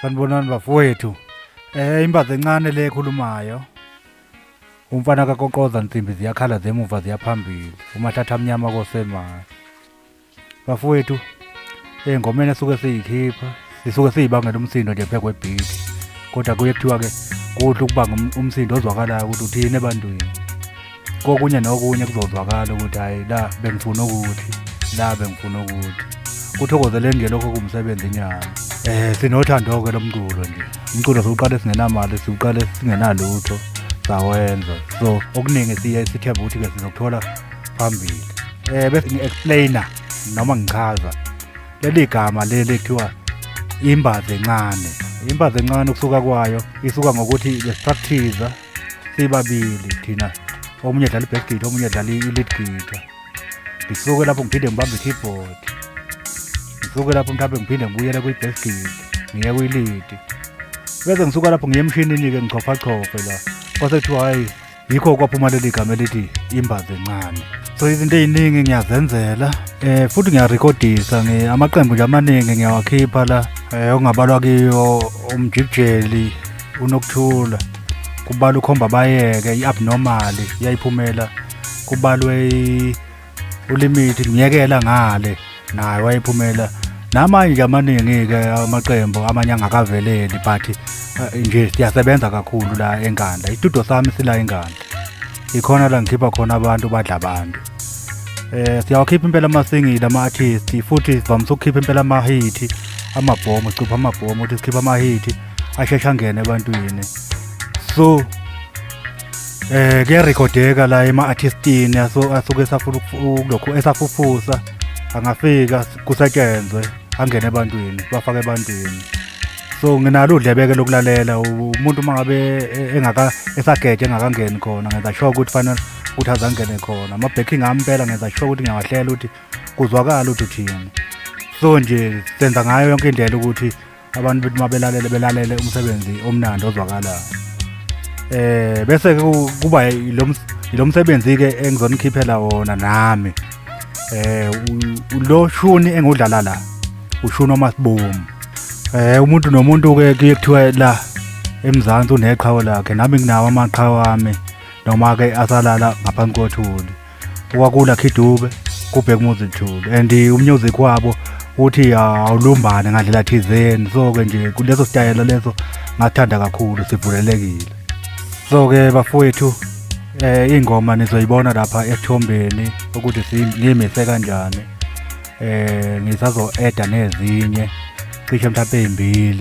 Sanibonani bafowethu. Imbazi encane le ekhulumayo. Umfana kaKokoza nsimbi ziyakhala zemuva ziyaphambili. Umahlatha amnyama kosemali. Bafowethu, engomeni esuke siyikhipha, sisuke siyibangela umsindo nje phe kwebeat. Kodwa kuye kuthiwa ke kuhle ukubanga umsindo ozwakalayo ukuthi uthini ebantwini. Kokunye nokunye kuzozwakala ukuthi hayi la bengifuna ukuthi, la bengifuna ukuthi. Kuthokozeleni nje lokho kumsebenzi inyama. Sinothando-ke lo mculo nje. Umculo siwuqale singenamali, siwuqale singenalutho, sawenza. So okuningi siye sithembe ukuthi-ke sizokuthola phambili. Bese ngi-explainer noma ngichaza leli gama leli ekuthiwa imbazi encane. Imbazi encane ukusuka kwayo isuka ngokuthi besipractice sibabili thina, omunye edlala i-bass guitar, omunye edlala i-lead guitar. Ngisuke lapho ngiphinde ngibambe i-keyboard, ngisuke lapho mhlawumbe ngiphinde ngibuyele kwi-bass guitar, ngiye kwi-lead, bese ngisuka lapho ngiye emshinini-ke ngichofachofe la, kwase kuthiwa hhayi, yikho kwaphuma leli gama elithi imbazi encane. So izinto ey'ningi ngiyazenzela, futhi ngiyarekhodisa amaqembu nje amaningi ngiyawakhipha la, okungabalwa kiyo umjikijeli uNokuthula, kubalwa ukhomba bayeke i-abnormal iyayiphumela, kubalwe ulimit ngiyekela ngale naye wayephumela, namanye nje amaningi-ke amaqembu amanye angakaveleli, but nje siyasebenza kakhulu la eNkandla. Isitudio sami sila eNkandla, ikhona la ngikhipha khona abantu badla abantu. Siyawakhipha impela ama-single ama-artist, futhi sivamise ukukhipha impela ama-hit, amabhomu, sicupha amabhomu ukuthi sikhipha ama-hit asheshe angene ebantwini. So kuyarekhodeka la ema-artistini asuke esafuna ukulokhu esafufusa, angafika kusetshenzwe angene ebantwini, bafake ebantwini. So nginalo udlebeke lokulalela umuntu uma ngabe engaka esageje engakangeni khona, ngenza sure ukuthi fanele ukuthi azangene khona. Ama-backing ami impela ngenza sure ukuthi ngiyawahlela ukuthi kuzwakala ukuthi uthini. So nje senza ngayo yonke indlela ukuthi abantu bethi uma belalele belalele umsebenzi omnandi ozwakalayo. Bese kuba ilo msebenzi ke engizonikhiphela wona nami. Lo shuni engudlala la ushuni omasibomu. Umuntu nomuntu ke kuye kuthiwa la eMzansi uneqhawe lakhe, nami nginawo amaqhawe ami noma ke asalala ngaphansi kothuli. Kwakula Khidube kuBhekumuzi Thuli and umusic wabo uthi awulumbane ngandlela thizeni. So ke nje kuleso sitayela leso ngathanda kakhulu, sivulelekile. So ke bafowethu, ingoma nizoyibona lapha esithombeni ukuthi ngiyimise kanjani. Ngisazo eda nezinye cishe mhlawumbe ezimbili.